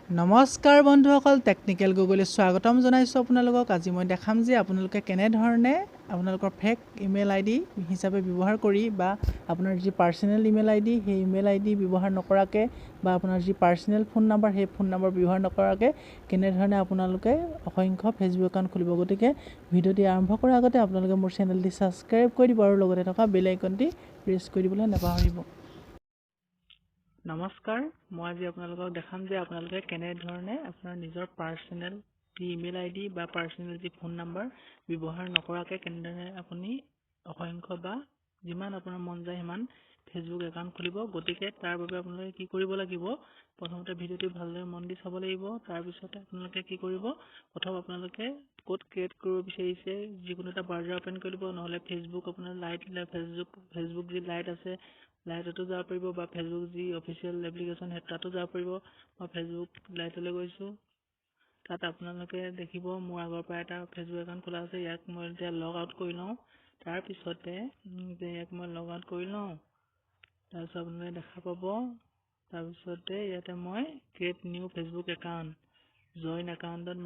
নমস্কাৰ বন্ধুসকল, টেকনিকেল গুগলে স্বাগতম জনাইছোঁ আপোনালোকক। আজি মই দেখাম যে আপোনালোকে কেনেধৰণে আপোনালোকৰ ফেক ইমেইল আই ডি হিচাপে ব্যৱহাৰ কৰি বা আপোনাৰ যি পাৰ্চনেল ইমেইল আই ডি, সেই ইমেইল আই ডি ব্যৱহাৰ নকৰাকৈ বা আপোনাৰ যি পাৰ্চনেল ফোন নাম্বাৰ, সেই ফোন নাম্বাৰ ব্যৱহাৰ নকৰাকৈ কেনেধৰণে আপোনালোকে অসংখ্য ফেচবুক একাউণ্ট খুলিব। গতিকে ভিডিঅ'টি আৰম্ভ কৰাৰ আগতে আপোনালোকে মোৰ চেনেলটি ছাবস্ক্ৰাইব কৰি দিব আৰু লগতে থকা বেল আইকনটি প্ৰেছ কৰি দিবলৈ নাপাহৰিব। নমস্কাৰ, মই আজি আপোনালোকক দেখাম যে আপোনালোকে কেনেধৰণে আপোনাৰ নিজৰ পাৰ্চনেল যি ইমেইল আই ডি বা পাৰ্চনেল যি ফোন নাম্বাৰ ব্যৱহাৰ নকৰাকৈ কেনেধৰণে আপুনি অসংখ্য বা যিমান আপোনাৰ মন যায় সিমান ফেচবুক একাউণ্ট খুলিব। গতিকে তাৰ বাবে আপোনালোকে কি কৰিব লাগিব, প্ৰথমতে ভিডিঅ'টি ভালদৰে মন দি চাব লাগিব। তাৰপিছতে আপোনালোকে কি কৰিব, প্ৰথম আপোনালোকে ক'ত ক্ৰিয়েট কৰিব বিচাৰিছে যিকোনো এটা ব্ৰাউজাৰ অ'পেন কৰি দিব, নহ'লে ফেচবুক আপোনাৰ লাইট, ফেচবুক যি লাইট আছে লাইটতো যাব পাৰিব বা ফেচবুক যি অফিচিয়েল এপ্লিকেশ্যন সেই তাতো যাব পাৰিব। মই ফেচবুক লাইটলৈ গৈছোঁ, তাত আপোনালোকে দেখিব মোৰ আগৰ পৰা এটা ফেচবুক একাউণ্ট খোলা আছে। ইয়াক মই এতিয়া লগ আউট কৰি লওঁ। তাৰপিছতে যে ইয়াক মই লগ আউট কৰি লওঁ, তাৰপিছত আপোনালোকে দেখা পাব। তাৰপিছতে ইয়াতে মই create new Facebook account join একাউণ্টত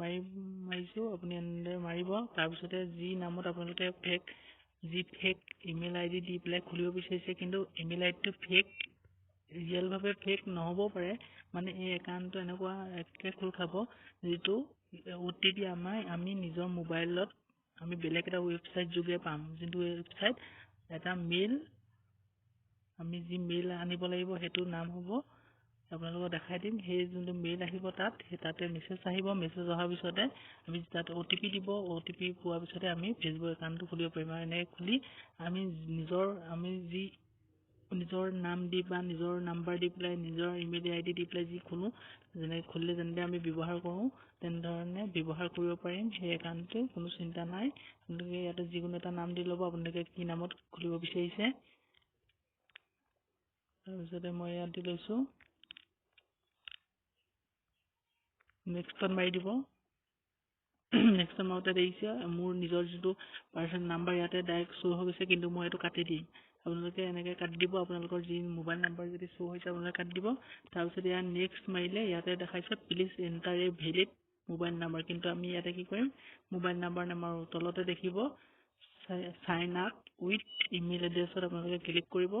মাৰিছোঁ, আপুনি এনেদৰে মাৰিব। তাৰপিছতে যি নামত আপোনালোকে ফেক ইমেইল আই ডি দি পেলাই খুলিব বিচাৰিছে, কিন্তু ইমেইল আই ডিটো ফেক, ৰিয়েলভাৱে ফেক নহ'বও পাৰে, মানে এই একাউণ্টটো এনেকুৱা একে খোল খাব যিটো অ' টি পি আমি নিজৰ মোবাইলত আমি বেলেগ এটা ৱেবছাইট যোগে পাম, যোনটো ৱেবছাইট এটা মেইল, আমি যি মেইল আনিব লাগিব সেইটো নাম হ'ব, আপোনালোকক দেখাই দিম। সেই যোনটো মেইল আহিব তাত, সেই তাতে মেছেজ আহিব। মেছেজ অহাৰ পিছতে আমি তাত অ' টি পি দিব, অ' টি পি পোৱাৰ পিছতে আমি ফেচবুক একাউণ্টটো খুলিব পাৰিম। আৰু এনেকৈ খুলি আমি যি নিজৰ নাম দি বা নিজৰ নাম্বাৰ দি পেলাই নিজৰ ইমেইল আই ডি দি পেলাই যি খোলোঁ, যেনেকৈ খুলিলে যেনেদৰে আমি ব্যৱহাৰ কৰোঁ তেনেধৰণে ব্যৱহাৰ কৰিব পাৰিম সেই একাউণ্টটো, কোনো চিন্তা নাই। আপোনালোকে ইয়াতে যিকোনো এটা নাম দি ল'ব, আপোনালোকে কি নামত খুলিব বিচাৰিছে। তাৰপিছতে মই ইয়াত দি লৈছোঁ, নেক্সটত মাৰি দিব। নেক্সটত মাৰোঁতে দেখিছে মোৰ নিজৰ যিটো পাৰ্চনেল নাম্বাৰ ইয়াতে ডাইৰেক্ট শ্ব' হৈ গৈছে, কিন্তু মই এইটো কাটি দিম। আপোনালোকে এনেকৈ কাটি দিব, আপোনালোকৰ যি মোবাইল নাম্বাৰ যদি শ্ব' হৈছে আপোনালোকে কাটি দিব। তাৰপিছত ইয়াত নেক্সট মাৰিলে ইয়াতে দেখাইছে please enter a valid mobile number, কিন্তু আমি ইয়াতে কি কৰিম, মোবাইল নাম্বাৰ নামাৰোঁ। তলতে দেখিব চাইন আপ উইথ ইমেইল এড্ৰেছত আপোনালোকে ক্লিক কৰিব।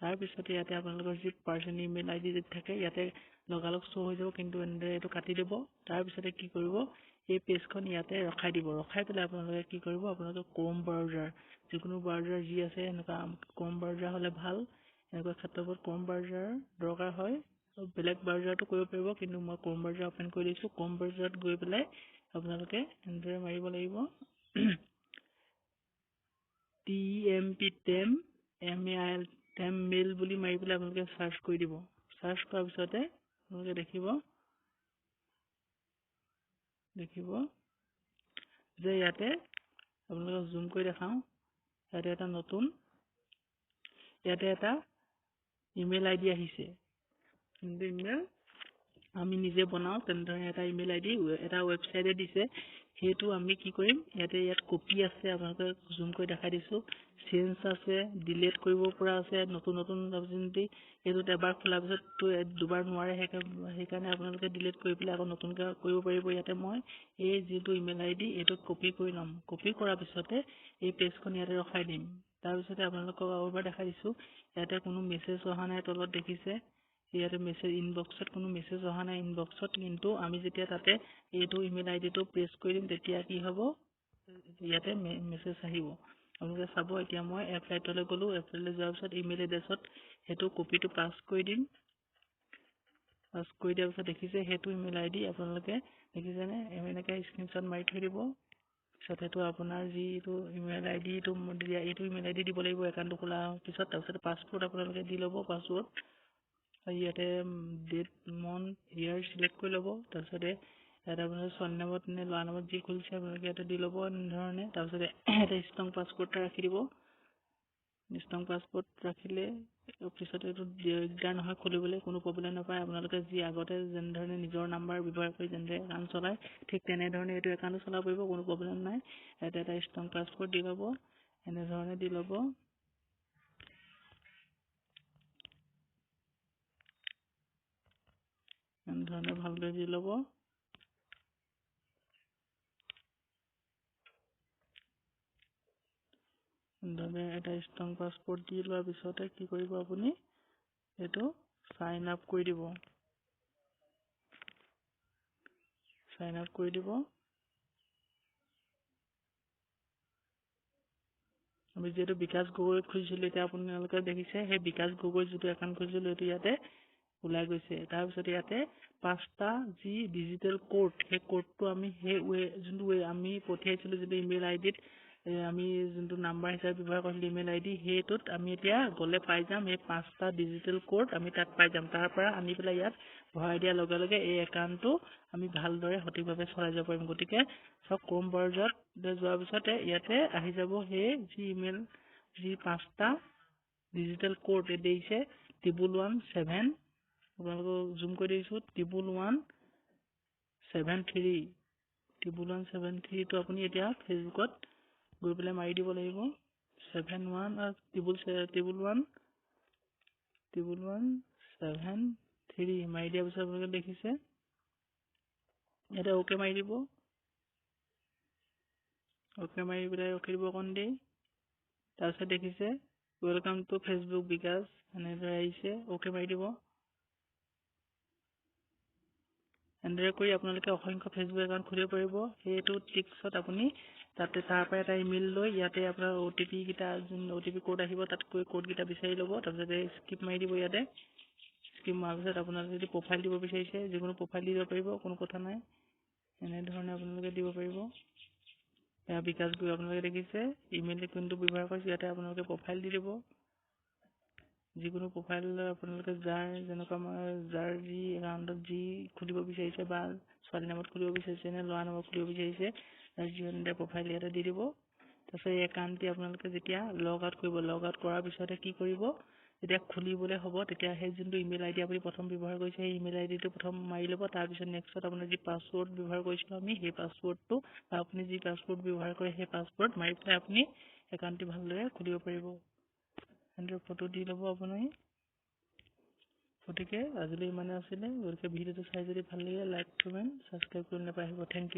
তাৰপিছতে ইয়াতে আপোনালোকৰ যি পাৰ্চনেল ইমেইল আই ডি যদি থাকে ইয়াতে লগালগ শ্ব' হৈ যাব, কিন্তু এনেদৰে এইটো কাটি দিব। তাৰপিছতে কি কৰিব, এই পেজখন ইয়াতে ৰখাই দিব। ৰখাই পেলাই আপোনালোকে কি কৰিব, আপোনালোকে ক্ৰ'ম ব্ৰাউজাৰ, যিকোনো ব্ৰাউজাৰ যি আছে এনেকুৱা ক্ৰ'ম ব্ৰাউজাৰ হ'লে ভাল, এনেকুৱা ক্ষেত্ৰবোৰত ক্ৰ'ম ব্ৰাউজাৰ দৰকাৰ হয়। বেলেগ ব্ৰাউজাৰটো কৰিব পাৰিব, কিন্তু মই ক্ৰ'ম ব্ৰাউজাৰ অ'পেন কৰি দিছোঁ। ক্ৰ'ম ব্ৰাউজাৰত গৈ পেলাই আপোনালোকে এনেদৰে মাৰিব লাগিব T M P temp M A I L temp mail বুলি মাৰি পেলাই আপোনালোকে চাৰ্চ কৰি দিব। চাৰ্চ কৰাৰ পিছতে আপোনালোকে দেখিব যে ইয়াতে আপোনালোকক জুম কৰি দেখাওঁ, ইয়াতে এটা নতুন, ইয়াতে এটা ইমেইল আই ডি আহিছে। যোনটো ইমেইল আমি নিজে বনাওঁ তেনেধৰণে এটা ইমেইল আই ডি এটা ৱেবছাইটে দিছে। সেইটো আমি কি কৰিম, ইয়াতে ইয়াত কপি আছে, আপোনালোকে জুম কৰি দেখাই দিছোঁ, চেঞ্জ আছে, ডিলিট কৰিব পৰা আছে, নতুন নতুন যদি এইটোত এবাৰ খোলাৰ পিছততো দুবাৰ নোৱাৰে, সেইকাৰণে আপোনালোকে ডিলিট কৰি পেলাই আকৌ নতুনকৈ কৰিব পাৰিব। ইয়াতে মই এই যিটো ইমেইল আই ডি এইটোত কপি কৰি ল'ম। কপি কৰাৰ পিছতে এই পেজখন ইয়াতে ৰখাই দিম। তাৰপিছতে আপোনালোকক আৰু এবাৰ দেখাই দিছোঁ, ইয়াতে কোনো মেছেজ অহা নাই, তলত দেখিছে ইয়াতে মেছেজ ইনবক্সত কোনো মেছেজ অহা নাই ইনবক্সত, কিন্তু আমি যেতিয়া তাতে এইটো ইমেইল আই ডিটো প্ৰেছ কৰি দিম তেতিয়া কি হ'ব, ইয়াতে মেছেজ আহিব। আপোনালোকে চাব, এতিয়া মই এপলাইটলৈ গ'লোঁ, এপলাইটলৈ যোৱাৰ পিছত ইমেইল এড্ৰেছত সেইটো কপিটো পাছ কৰি দিম। পাছ কৰি দিয়াৰ পিছত দেখিছে সেইটো ইমেইল আই ডি আপোনালোকে দেখিছেনে, এনেকৈ স্ক্ৰীনশ্বট মাৰি থৈ দিব। পিছত সেইটো আপোনাৰ যিটো ইমেইল আই ডি এইটো দিয়া, এইটো ইমেইল আই ডি দিব লাগিব একাউণ্টটো খোলাৰ পিছত। তাৰপিছত পাছৱৰ্ড আপোনালোকে দি ল'ব, পাছৱৰ্ড ইয়াতে ডেট মন্থ ইয়েৰ চিলেক্ট কৰি ল'ব। তাৰপিছতে ইয়াতে আপোনালোকে ছোৱালী নামত নে ল'ৰা নামত যি খুলিছে আপোনালোকে ইয়াতে দি ল'ব এনেধৰণে। তাৰপিছতে ইয়াতে ষ্ট্ৰং পাছৱৰ্ড এটা ৰাখি দিব। ষ্ট্ৰং পাছৱৰ্ড ৰাখিলে পিছত এইটো দিগদাৰ নহয় খুলিবলৈ, কোনো প্ৰব্লেম নাপায়। আপোনালোকে যি আগতে যেনেধৰণে নিজৰ নাম্বাৰ ব্যৱহাৰ কৰি যেনেদৰে একাউণ্ট চলায় ঠিক তেনেধৰণে এইটো একাউণ্টো চলাব পাৰিব, কোনো প্ৰব্লেম নাই। ইয়াতে এটা ষ্ট্ৰং পাছৱৰ্ড দি ল'ব, এনেধৰণে দি ল'ব। এনেধৰণে ভালদৰে দি ল'ব। এনেধৰণে এটা ষ্ট্ৰং পাছৱৰ্ড দি লোৱাৰ পিছতে কি কৰিব আপুনি, এইটো চাইন আপ কৰি দিব। চাইন আপ কৰি দিব। আমি যিহেতু বিকাশ গগৈ খুজিছিলোঁ, এতিয়া আপোনালোকে দেখিছে সেই বিকাশ গগৈ যিটো একাউণ্ট খুজিছিলোঁ সেইটো ইয়াতে ওলাই গৈছে। তাৰপিছত ইয়াতে 5টা যি ডিজিটেল কোড, সেই কোডটো আমি সেই ৱে যোনটো ৱে আমি পঠিয়াইছিলোঁ, যোনটো ইমেইল আই ডিত আমি যোনটো নাম্বাৰ হিচাপে ব্যৱহাৰ কৰিছিলোঁ ইমেইল আই ডি, সেইটোত আমি এতিয়া গ'লে পাই যাম। সেই 5টা ডিজিটেল কোড আমি তাত পাই যাম। তাৰ পৰা আনি পেলাই ইয়াত ভৰাই দিয়াৰ লগে লগে এই একাউণ্টটো আমি ভালদৰে সঠিকভাৱে চলাই যাব পাৰিম। গতিকে চব ক্ৰ'ম ব্ৰাউজাৰত যোৱাৰ পিছতে ইয়াতে আহি যাব সেই যি ইমেইল যি 5টা ডিজিটেল কোড দিছে 111 7, আপোনালোকক জুম কৰি দিছোঁ, 111 73, 111 73টো আপুনি এতিয়া ফেচবুকত গৈ পেলাই মাৰি দিব লাগিব। 7 1 triple 111 111 7 3 মাৰি দিয়াৰ পিছত আপোনালোকে দেখিছে ইয়াতে অ'কে মাৰি দিব। অ'কে মাৰি পেলাই ৰখি দিব অকণ দেৰি। তাৰপিছত দেখিছে welcome to Facebook বিকাশ এনেদৰে আহিছে, অ'কে মাৰি দিব। এনেদৰে কৰি আপোনালোকে অসংখ্য ফেচবুক একাউণ্ট খুলিব পাৰিব। সেইটো ট্ৰিক্সত আপুনি তাতে তাৰ পৰা এটা ইমেইল লৈ ইয়াতে আপোনাৰ অ' টি পি কেইটা, যোন অ' টি পি ক'ড আহিব তাত গৈ ক'ডকেইটা বিচাৰি ল'ব। তাৰপিছতে স্কিপ মাৰি দিব। ইয়াতে স্কিপ মৰাৰ পিছত আপোনালোকে যদি প্ৰফাইল দিব বিচাৰিছে, যিকোনো প্ৰফাইল দি দিব পাৰিব, কোনো কথা নাই। এনেধৰণে আপোনালোকে দিব পাৰিব। এয়া বিকাশ গগৈ আপোনালোকে দেখিছে ইমেইল কোনটো ব্যৱহাৰ কৰিছে, ইয়াতে আপোনালোকে প্ৰফাইল দি দিব। যিকোনো প্ৰফাইল আপোনালোকে যাৰ যেনেকুৱা যাৰ যি একাউণ্টত যি খুলিব বিচাৰিছে, বা ছোৱালী নামত খুলিব বিচাৰিছে নে ল'ৰা নামত খুলিব বিচাৰিছে, তাৰ যি প্ৰফাইল ইয়াতে দি দিব। তাৰপিছত এই একাউণ্টটি আপোনালোকে যেতিয়া লগ আউট কৰিব, লগ আউট কৰাৰ পিছতে কি কৰিব, যেতিয়া খুলিবলৈ হ'ব তেতিয়া সেই যোনটো ইমেইল আই ডি আপুনি প্ৰথম ব্যৱহাৰ কৰিছে সেই ইমেইল আই ডিটো প্ৰথম মাৰি ল'ব। তাৰপিছত নেক্সটত আপোনাৰ যি পাছৱৰ্ড ব্যৱহাৰ কৰিছিলোঁ আমি, সেই পাছৱৰ্ডটো বা আপুনি যি পাছৱৰ্ড ব্যৱহাৰ কৰে সেই পাছৱৰ্ড মাৰি পেলাই আপুনি একাউণ্টটি ভালদৰে খুলিব পাৰিব। এনেদৰে ফটো দি ল'ব আপুনি। গতিকে আজিলৈ ইমানে আছিলে। গতিকে ভিডিঅ'টো চাই যদি ভাল লাগিলে লাইক, কমেণ্ট, ছাবস্ক্ৰাইব কৰি নাপাহৰিব। Thank U.